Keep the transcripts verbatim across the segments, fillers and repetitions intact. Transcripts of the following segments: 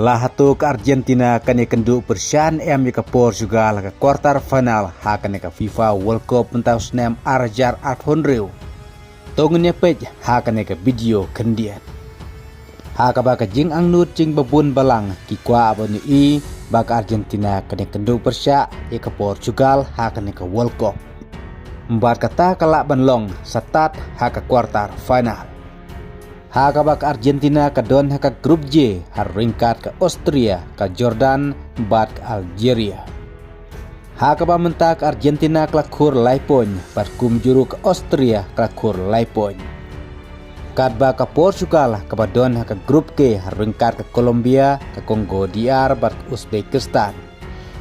La hato ka Argentina kan ïakynduh pyrshah ne em ïa ka Portugal ha ka quarter final ha kane ka FIFA World Cup mynta u snem ar hajar arphew hynriew. To ngin ïa peit ha kane ka video khyndiat. Ha kaba ka jingangnud jingbabun balang ki kwah ban ïohi ba ka Argentina kan ïakynduh pyrshah ïa ka Portugal ha kane ka World Cup. Bad kata ka lah ban long sa tad ha ka quarter final. Ha kaba ka Argentina ka don ha ka group J ha ryngkat ka Austria, ka Jordan bad ka Algeria. Ha kaba mynta ka Argentina ka la khur lai point bad kumjuh ruh ka Austria ka la khur lai point. Katba ka Portugal kaba don ha ka group K ha ryngkat ka Colombia, ka Congo D R bad ka Uzbekistan.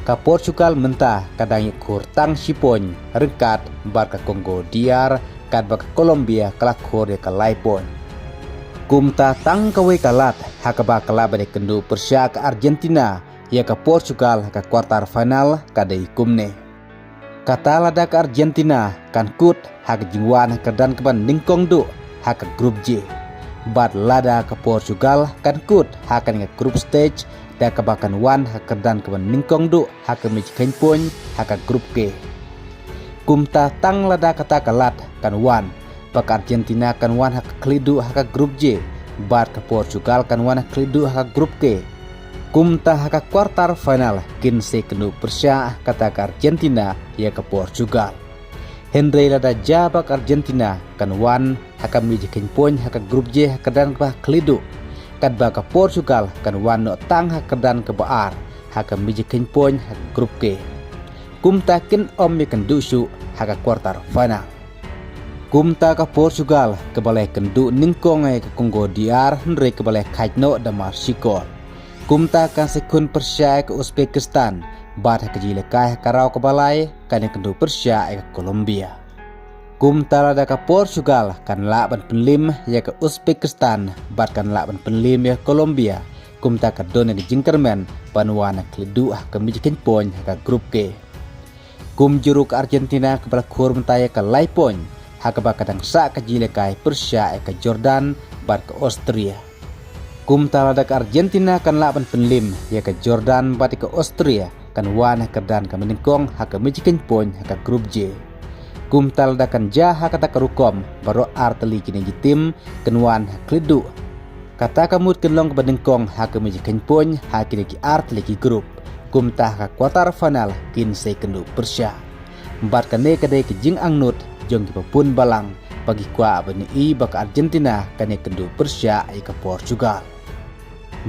Ka Portugal mynta ka dang ïakhur tang shi point ryngkat bad ka Congo D R, katba ka Colombia ka la khur ïa ka lai point. Kumta tang kawei ka lad ha kaba ka lah ban ïakynduh pyrshah ka Argentina ïa ka Portugal ha ka quarter final ka dei kumne. Kata lada ka Argentina kan kut ha ka jingwan ha ka kyrdan kaba nyngkong duh ha ka group J. Bad lada ka Portugal kan kut ha kane ka group stage da kaba kan wan ha ka kyrdan kaba nyngkong duh ha ka mijkheiñ point ha ka group K. Kumta tang lada kata ka lad kan wan, ba ka Argentina kan wan ha ka khlieh duh ha ka group J bad ka Portugal kan wan ha ka khlieh duh ha ka group K. Kumta ha ka quarter final kin sa ïakynduh pyrshah kata ka Argentina ïa ka Portugal. Hynrei lada jia ba ka Argentina kan wan ha ka mijkheiñ point ha ka group J ha ka kyrdan kaba khlieh duh, katba ka Portugal kan wan noh tang ha ka kyrdan kaba ar ha ka mijkheiñ point ha ka group K. Kumta kin ym ïakynduh shuh ha ka quarter final. Kumta ka Portugal kaba la ïakynduh nyngkong ïa ka Congo D R hynrei kaba la ïakhaid noh da mar shi kol. Kumta kan sa ïakhun pyrshah ïa ka Uzbekistan bad ha ka jingïalehkai ha ka round kaba lai kan ïakynduh pyrshah ïa ka Colombia. Kumta lada ka Portugal kan lah ban pynliem ïa ka Uzbekistan bad kan lah ban pynliem ïa ka Colombia, kumta ka don ïa ka jingkyrmen ban wan ha ka khlieh duh ha ka mijkheiñ point ha ka group K. Kumjuh ruh ka Argentina kaba la khur mynta ïa ka lai point ha kaba ka dang sah ka jingïalehkai pyrshah ïa ka Jordan bad ka Austria. Kumta lada ka Argentina kan lah ban pynliem ïa ka Jordan bad ïa ka Austria kan wan ha ka kyrdan kaba nyngkong ha ka mijkheiñ point ha ka group J. Kumta lada kan jia ha kata ka rukom baroh ar tylli kine ki tim kin wan ha ka khlieh duh, kata ka mut kin long kaba nyngkong ha ka mijkheiñ point ha kine ki ar tylli ki group. Kumta ha ka quarter final kin sa ïakynduh pyrshah. Bad kane ka dei ka jingangnud jong kiba bun balang ba ki kwah ban ïohi ba ka Argentina kan ïakynduh pyrshah ïa ka Portugal.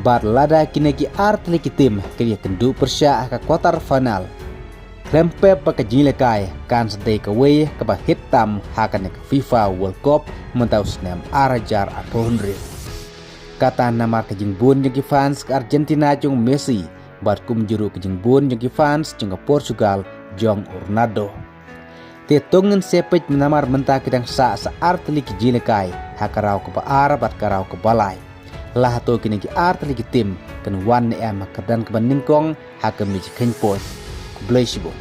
Bad lada kine ki ar tylli ki tim kin ïakynduh pyrshah ha ka quarter final, khlem pep ba ka jingïalehkai kan sa dei kawei kaba hit tam ha kane ka FIFA World Cup mynta u snem ar hajar arphew hynriew. Kata namar ka jingbun jong ki fans ka Argentina jong Messi bad kumjuh ruh ka jingbun jong ki fans jong ka Portugal jong u Ronaldo. Te to ngin sa peit namar mynta ki dang sah sa ar tylli ki jingïalehkai ha ka round kaba ar bad ka round kaba lai. La hato kine ki ar tylli ki tim kin wan ne em ha ka kyrdan kaba nyngkong ha ka mijkheiñ point. Khublei shibun.